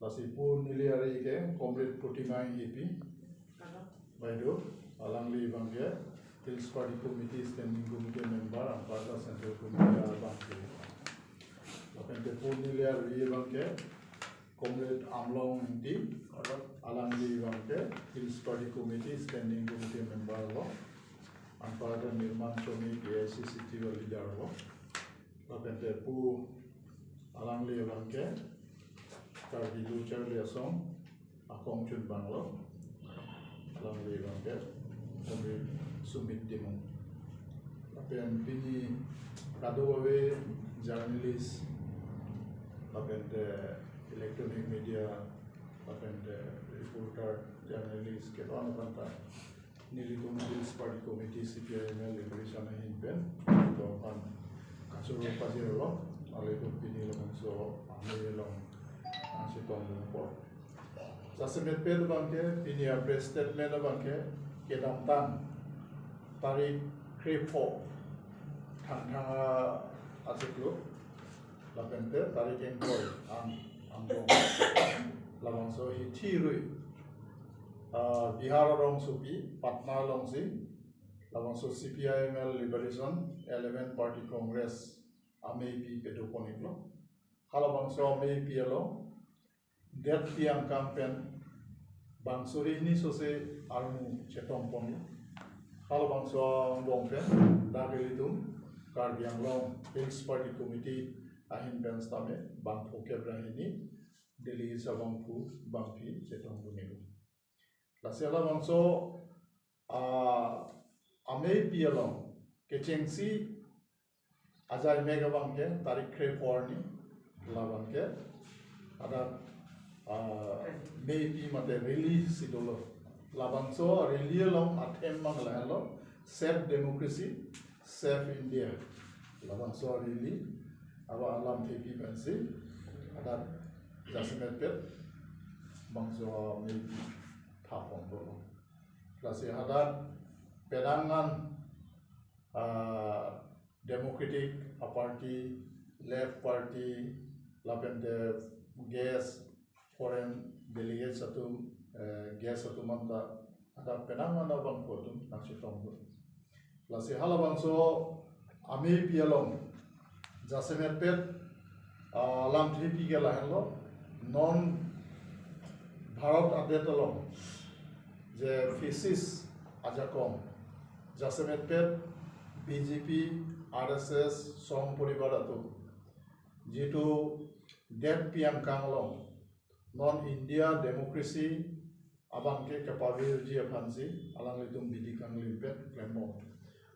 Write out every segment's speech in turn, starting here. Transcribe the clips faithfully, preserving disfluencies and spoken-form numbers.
Lasi pu neli ari ke Comrade Protima Ingtipi. Baideo, alangli abangke Hills Party Committee Standing Committee member, anparta Central Committee abangke. Lapen te pu neli ari abangke Comrade Amlong Ingti, alangli abangke Hills Party Committee Standing Committee member lo, anparta Nirman Shomik A I C C T U leader lo. Lapen te pu alangli abangke Karbi Lo Charli Asong akongchunbang lo, alangli abangke Comrade Sumit Timung. Lapen pini kadokave journalist, lapen te electronic media, lapen te reporter, journalist, keton aphanta nelitum Hills Party Committee C P I M L Liberation ahin pen to aphan kachoro pajirlo, alitum pini labangso amei along nangchetongdun apot. Jasemet pen abangke pini a press statement abangke kedamtang tarik krepho Thangthang achiklo, lapen te tarik ingkoi an angbong labangso hithi rui, ah, Bihar arongsopi Patna alongsi labangso C P I M L Liberation Eleven Party Congress ameipi padopon-iklo. Halabangso ameipi along detpi angkang pen bang suri hini sose armu chetongponlo. Halabangso angbong pen dak ilitum Karbi Anglong Hills Party Committee ahin pen sitame bang phokep ra hini delegate abangphu bangpi chetongdun-iklo. Lasi halabangso, ah, ameipi along kechengsi ajaimek abangke tarik krepho arni labangke hadak, ah, meipi mate rally si dolo. Labangso rally along a-theme abang lahelo, Save Democracy, Save India. Labangso rally aba alamthepi pensi hadak jasemet pen bangso meipi thapon dolo. Lasi hadak penang an, ah, Democratic a-party, Left Party, lapen te guest, foreign delegates atum, eh, guest atum anta hadak penang an abangphu atum nangchetongdun. Lasi halabangso ameipi along jasemet pen, ah, lamthepi ke lahenlo, non Bharat adet along je fascist ajakong, jasemet pen B J P, R S S, Sangh Porivar atum jitu detpi angkang along non India democracy abangke kepavirji aphansi alanglitum bidi kanglim pen klembom.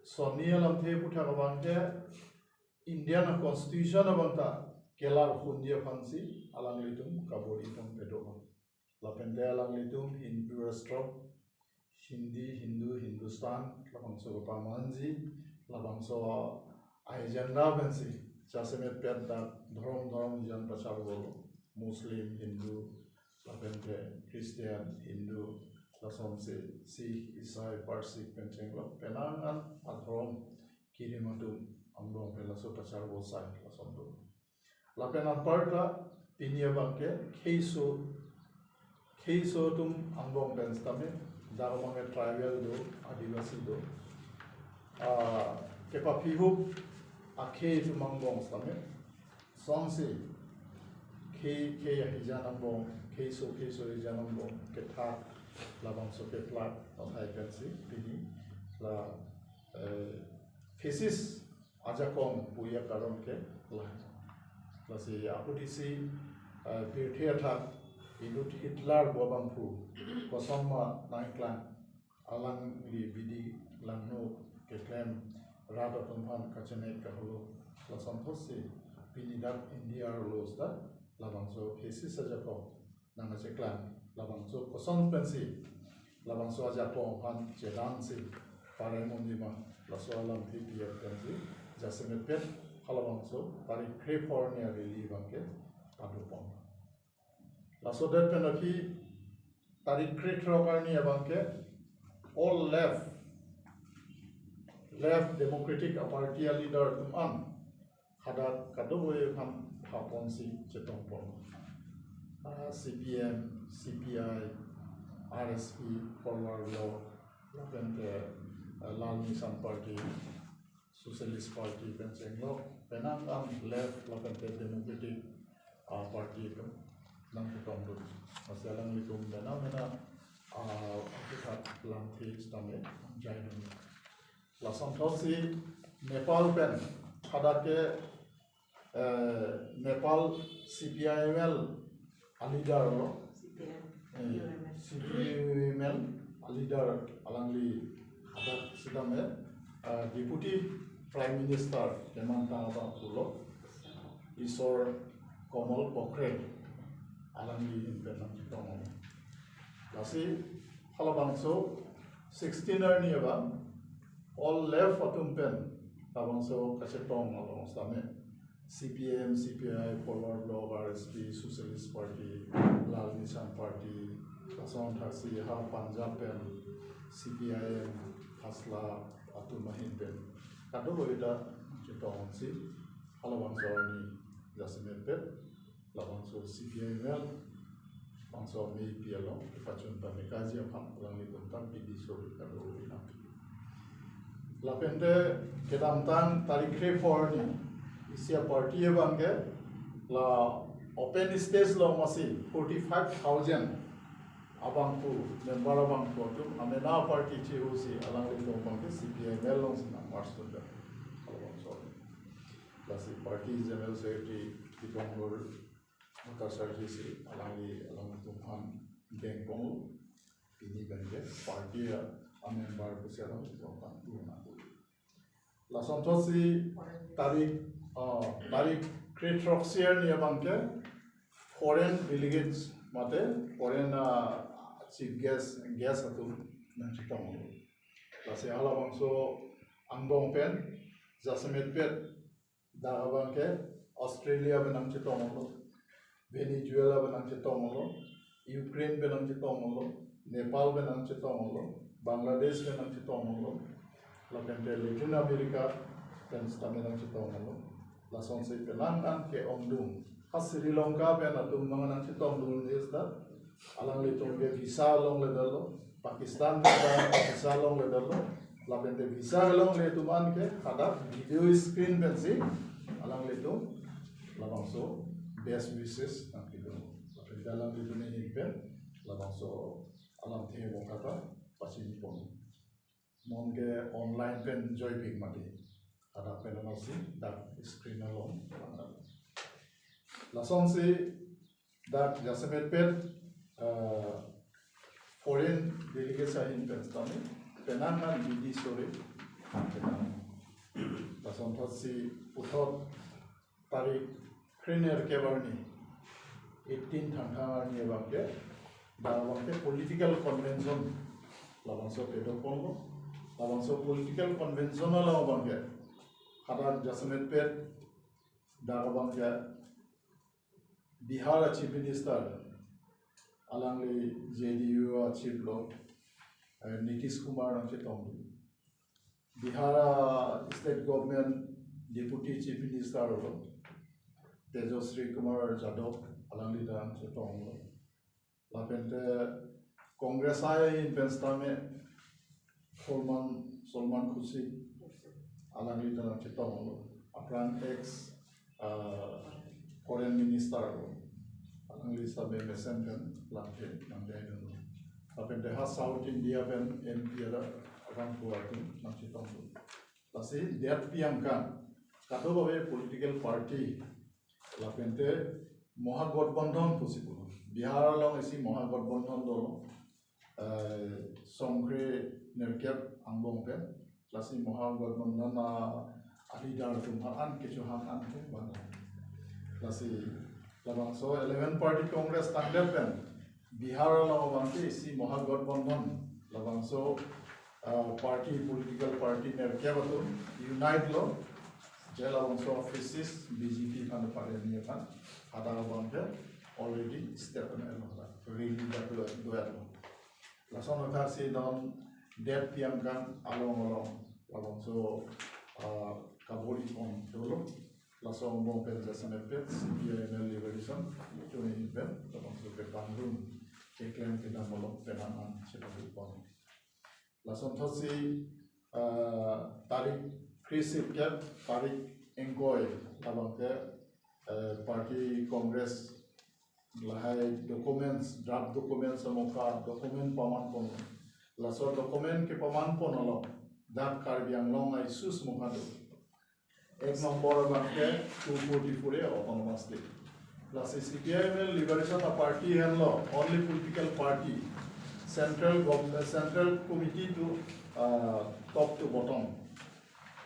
Sonni alamthe aputhak abangke Indian constitution abangta kelar hunji aphansi alanglitum kabor-i tong pedo. Lapen te alanglitum Hindu rashtra, Hindi, Hindu, Hindustan, labangso kapamanji, labangso agenda pensi jasemet pen dak dhorom dhorom jan pachar dolo, Muslim, Hindu, lapen te Christian, Hindu, lasonsi Sikh, Isai, Parsik pen chenglo, penang an adhorom kirim atum angbong pen laso pachar bosai lason do. Lapen anparta pini abangke kheiso, kheiso atum angbong pen sitame, dak abangke tribal do, Adivasi do. Ah, kepaphihup akhei atum angbong sitame, sonsi khei, khei ahijan angbong, kheiso, kheiso ahijan angbong kethak, labangso keplak athai pensi pini la, eh, fascist ajakong puya karon ke la. Lasi apotsi, eh, pirthe athak inut Hitler pu abangphu kosonma nangklang, alangli bidi langno keklem, rat atum aphan kachenek kaholo, lason thotsi pini dak India arlo sita labangso fascist ajakong nangkacheklang, labangso koson pensi labangso ajakong aphan chedansi pareng unji ma, laso alamthe pi-et pensi jasemet pen halabangso tarik krepho arni a-rally abangke padopon. Laso det pen aphi tarik krethrok arni abangke all left, Left Democratic a-party a-leader atum an hadak kadokave aphan thaponsi chetongpon. Ah, C P M, C P I, R S P, Forward Bloc, lapen ke, eh, Lal Nishan Party, Socialist Party pen chenglok, penang an left lapen ke Democratic, ah, Party atum nangchetongdun. Lasi alanglitum mena mena, ah, akithat lamthe sitame nangjaidun. Lason thotsi Nepal pen hadak ke, eh, Nepal C P I M L a-leader lo. C P I M L. Eh, C P I M L a-leader alangli hadak sitame, eh, Deputy Prime Minister kemantang abang pulo, Ishwar Kamal Pokhrel, alangli ahin pen nangchetong. Lasi halabangso sixteen arni abang all left atum pen labangso kachetong along sitame C P M, C P I, Forward Bloc, R S P, Socialist Party, Lal Nishan Party, lason thaksi ha Punjab pen C P I M, Hasla atum ahin pen kadokave ta chetongsi halabangso arni jasemet pet labangso C P I M L bangso mepi along kepachun pame kaji aphan alanglitum ta bidi sori kado pinang. Lapen te kedamtang tarik kre-four arni isi a-party abang ke la open stage along masi forty-five thousand abangphu, member abangphu atum amena party chehosi alanglitum abang ke C P I M L alongsi nang-merge dunde. Halabangso. Lasi party General Secretary Dipankur Bhattacharjee si alangli alangtum aphan dengpon, pini pen ke party a, a-member pusi alangtum aphan turna kuli. Lason thotsi tarik, ah, tarik kre-throksi arni abang ke foreign delegates mate foreign, ah, chief guest, guest atum nangchetong. Lasi halabangso angbong pen jasemet pet dak abang ke Australia pen nangchetonglo, Venezuela pen nangchetonglo, Ukraine pen nangchetonglo, Nepal pen nangchetonglo, Bangladesh pen nangchetonglo, lapen ke Latin America pen sitame nangchetonglo. Lasonsi penang an ke-ongdung. Ha Sri Lanka pen atum abang nangchetongdun seta alanglitum ke visa longledetlo, Pakistan pen visa longledetlo, lapen te visa longle atum an ke hadak video screen pensi alanglitum labangso best wishes nangpidun. Lapen te alanglitum ahin pen labangso alamthe abang kata pachini pon. Non ke online pen joipik mati. Hadak pen masi dak screen along. Lasonsi dak jasemet pet, eh, foreign delegates ahin pen sitame penang an bidi sori. Lason thotsi puthot tarik kre-nerkep arni, eighteen Thangthang arni abang ke, dak abang ke political convention labangso kedoponlo, labangso political convention along abang ke hadak jasemet pet dak abang ke Bihar a-Chief Minister, alangli J D U a-chief lo, eh, Nitish Kumar nangchetong. Bihar a-State Government Deputy Chief Minister lo, Tejashwi Kumar Yadav, alangli ta nangchetonglo. Lapen te Congress ahin pen sitame Salman, Salman Khurshid, alangli ta nangchetonglo. Aphrang ex, ah, foreign minister lo. Alangli sitame mesen pen lamthe nangjaidunlo. Lapen te ha South India pen M P abangphu atum nangchetonglo. Lasi det pi angkang kadokave political party lapen te Mahagathbandhan pusi pulo. Bihar along isi Mahagathbandhan dolo. Eh, songkre nerkep angbong pen. Lasi Mahagathbandhan a, a-leader atum aphan kechohang an ke bang. Lasi labangso eleven party Congress tangdet pen Bihar along abang ke isi Mahagathbandhan labangso, ah, party, political party nerkep atum unite lo. Je labangso offices B J P aphan pare ni aphan hadak abang ke already step an lo, rally dak lo, do lo. Lason thaksi non det pi angkang along along labangso, ah, kabor-i pon dolo. Laso angbong pen jasemet pet C P I M L Liberation Movement pen labangso ke bangrum keklem kedam along penang an chepadu pon. Lason thotsi, ah, tarik kre-sirkep, tarik ingkoi, labang ke, eh, party Congress lahai documents, draft documents, amoka document paman pon. Laso document kepaman pon along dak Karbi Anglong a-issues amoka do. Ek nombor abang ke two forty-four A autonomous state. Lasi C P I M L Liberation Party henlo only political party, central gov-, eh, central committee to, uh, top to bottom.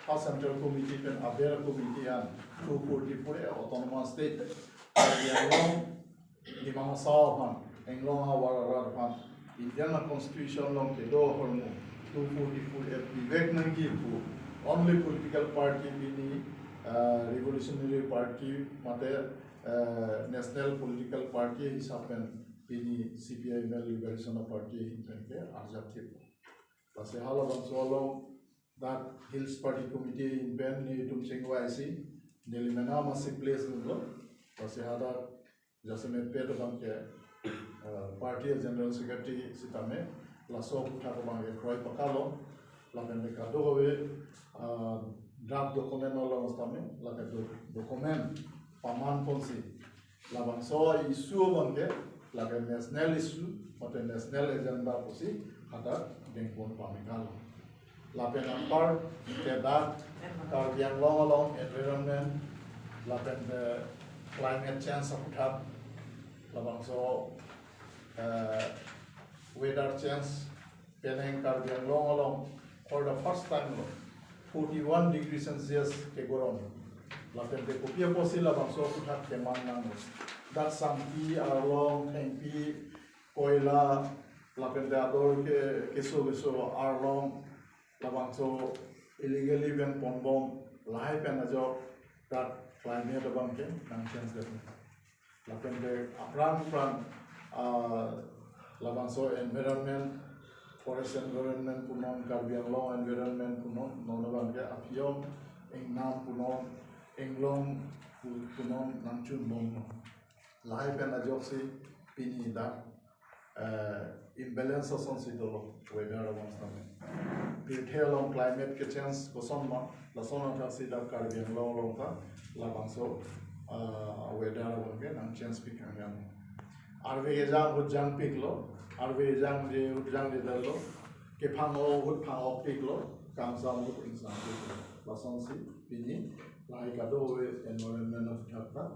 A central committee pen aber committee an two forty-four A autonomous state, Karbi Anglong, Dima Hasao aphan, Anglong ahavar arat aphan, Indian constitution along kedo ahormu two forty-four A pivek nangji pu only political party pini, uh, revolutionary party mate, uh, national political party hisap pen pini C P I M L Liberation Party ahin pen ke arjap thip. Lasi halabangso along dak Hills Party Committee ahin pen netum chingvai si, neli mena masi place nunglo. Lasi hadak jasemet pet abang ke, eh, party general secretary sitame laso aputhak abang ke kroi pakalo. Lapen ke kadokave, eh, draft document along sitame, lake do-, document paman ponsi labangso issue abang ke lake national issue mate national agenda pusi hadak dengpon pame kalo. Lapen anpar ke dak Karbi Anglong along environment lapen ke climate change aputhak, labangso, eh, weather change, penang Karbi Anglong along for the first time lo forty-one degree Celsius kegorom. Lapen ke kopi apotsi labangso aputhak keman nanglo. Dak Sangpi, Arlong, Thengpi, Koila, lapen ke ador ke keso keso Arlong, labangso illegally pen ponbom, lahai pen ajok dak climate abang ke nang change det. Lapen ke aphrang aphrang, ah, labangso environment, forest environment punon, Karbi Anglong environment punon, non abang ke aphiong, ingnam punon, inglong pu-, punon nangchunbom. Lahai pen ajoksi pini dak, eh, imbalance asonsi dolo weather along sitame. Pirthe along climate kechange kosonma, lason athaksi dak Karbi Anglong along ta labangso, ah, weather along ke nang change pik kangyan. Arve kejang ahut jangpiklo, arve kejangje ahut jangjedetlo, kephang ahut phang-okpiklo, kangsam ahut ingsampiklo. Lasonsi pini lahai kadokave environment aputhak ta